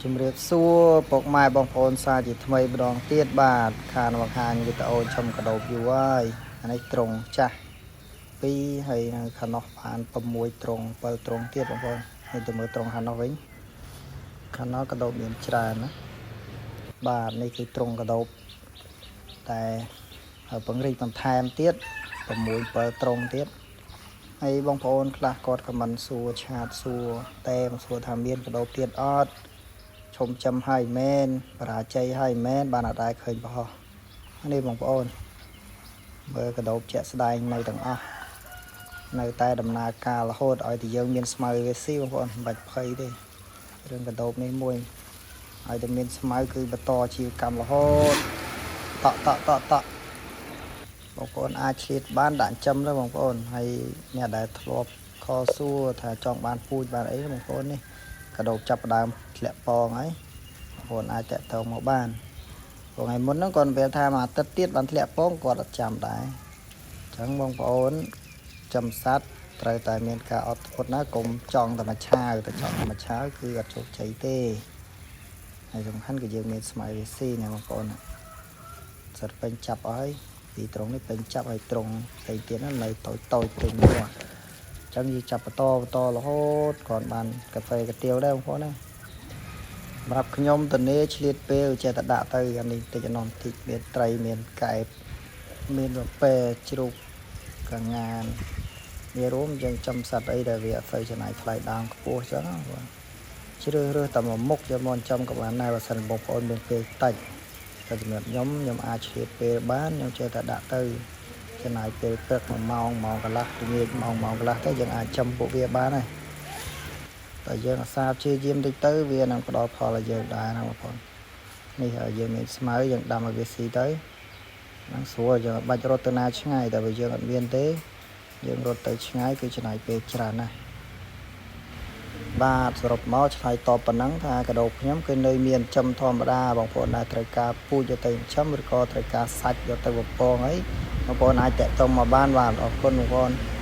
ជំរាបសួរពុកម៉ែបងប្អូនសាជាថ្មីម្ដងទៀតបាទខានបង្ហាញវីដេអូចំកដោបយូរហើយអានេះត្រង់ចាស់2ហើយនៅខាងនោះបាន6ត្រង់7ត្រង់ទៀតបងប្អូននេះទៅមើលត្រង់ខាងនោះវិញខាងនោះកដោបមានច្រើនណាបាទនេះគឺត្រង់កដោបតែពង្រីកបន្ថែមទៀត6 7ត្រង់ទៀតហើយបងប្អូនខ្លះគាត់ comment សួរ chat សួរតែសួរថាមានកដោបទៀតអត់ ឈុំចំហើយមែនបរាជ័យហើយមែនបានអត់ដែរឃើញបោះនេះបងប្អូនមើលកដោបជាក់ស្ដែងនៅទាំងអស់នៅតែដំណើរការរហូតឲ្យតែយើងមានស្មៅវាស៊ីបងប្អូនមិនបាច់ភ័យទេរឿងកដោបនេះមួយឲ្យតែមានស្មៅគឺបន្តជីវកម្មរហូតតក់តក់តក់តក់បងប្អូនអាចឆ្លៀតបានដាក់ចិញ្ចឹមទៅបងប្អូនហើយអ្នកដែលធ្លាប់ខសួរថាចង់បានពូជបានអីបងប្អូននេះកដោបចាប់ផ្ដើមធ្លាក់ពងហើយ បងប្អូនអាចតាក់ទងមកបានព្រោះថ្ងៃមុនហ្នឹងគាត់ប្រាប់ថាមួយអាទិត្យទៀតបានធ្លាក់ពងគាត់អត់ចាំដែរអញ្ចឹងបងប្អូនចំសัตว์ត្រូវតែមានការអត់ធ្មត់ណាកុំចង់តែមួយឆាវតែចង់តែមួយឆាវគឺអត់ជោគជ័យទេហើយសំខាន់គឺយើងមានស្មៅវាស៊ីណាបងប្អូនសិតពេញចាប់អស់ហើយពីត្រង់នេះពេញចាប់ហើយត្រង់ផ្សេងទៀតហ្នឹងនៅតូចតូចពេញមកអញ្ចឹងយើងចាប់បន្តបន្តរហូតគ្រាន់បានកាហ្វេកាទៀវដែរបងប្អូនណា សម្រាប់ខ្ញុំតនេឆ្លៀតពេលចេះតែដាក់ទៅអានេះតិចអានោះតិចមានត្រីមានកែបមានរពែជ្រូកកងានមានរួមយើងចំសត្វអីដែលវាអត់សូវចំណាយថ្លៃដើមខ្ពស់ចឹងណាបងជ្រើសរើសតែមួយមុខយកមកចំក៏បានដែរបើសិនបងប្អូនមានពេលតិចតែសម្រាប់ខ្ញុំខ្ញុំអាចឆ្លៀតពេលបានខ្ញុំចេះតែដាក់ទៅចំណាយពេលព្រឹក1ម៉ោងម៉ោងកន្លះល្ងាចម៉ោងម៉ោងកន្លះទៅយើងអាចចំពួកវាបានហើយ តែយើងអាសាព្យាយាមតិចទៅវានឹងផ្ដល់ផលឲ្យយើងដែរណាបងប្អូននេះហើយយើងមានស្មៅយើងដាំឲ្យវាស៊ីទៅហ្នឹងស្រួលយើងអត់បាច់រត់ទៅណាឆ្ងាយតែបើយើងអត់មានទេយើងរត់ទៅឆ្ងាយគឺចំណាយពេលច្រើនណាស់បាទសរុបមកឆ្លើយតបប៉ុណ្ណឹងថាកដោបខ្ញុំគឺនៅមានចំធម្មតាបងប្អូនដែលត្រូវការពូជយកទៅចិញ្ចឹមឬក៏ត្រូវការសាច់យកទៅបំពងអីបងប្អូនអាចតាក់ទងមកបានបាទអរគុណបងប្អូន។